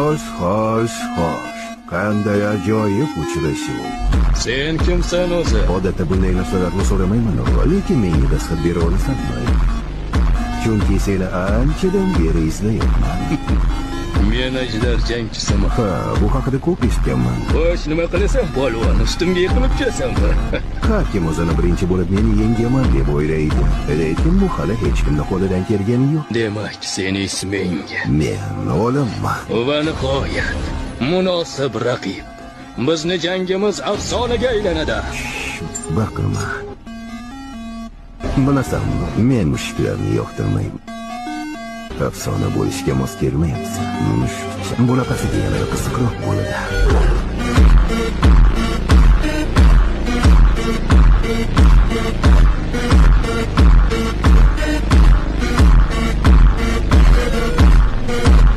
Xo'sh, xo'sh, xo'sh. Qanday ajoyib uchrashuv. Sen kimsan o'zi? Odatda bunday narsalarni so'ramayman, lekin menga dastxat bera olasanmi? Chunki seni anchadan beri izlayapman. Men ajdar jangchisiman. Ha, bu haqida ko'p eshitganman. Xo'sh, nima qilasan, polvon? Ustimga yiqilib tushasanmi? Har kim o'zini birinchi bo'lib meni yengaman deb o'ylaydi. Lekin bu hali hech kimni qo'lidan kelgani yo'q. Demak, seni isming. Men o'limman. Va nihoyat, munosib raqib. Bizni jangimiz afsonaga aylanadi. Baqirma. Bilasanmi, men mushuklarni yoqtirmayman. Afsona bo'lishga mos kelmayapsan. Mushukcha. Bunaqasiga yanada qiziqroq bo'ladi.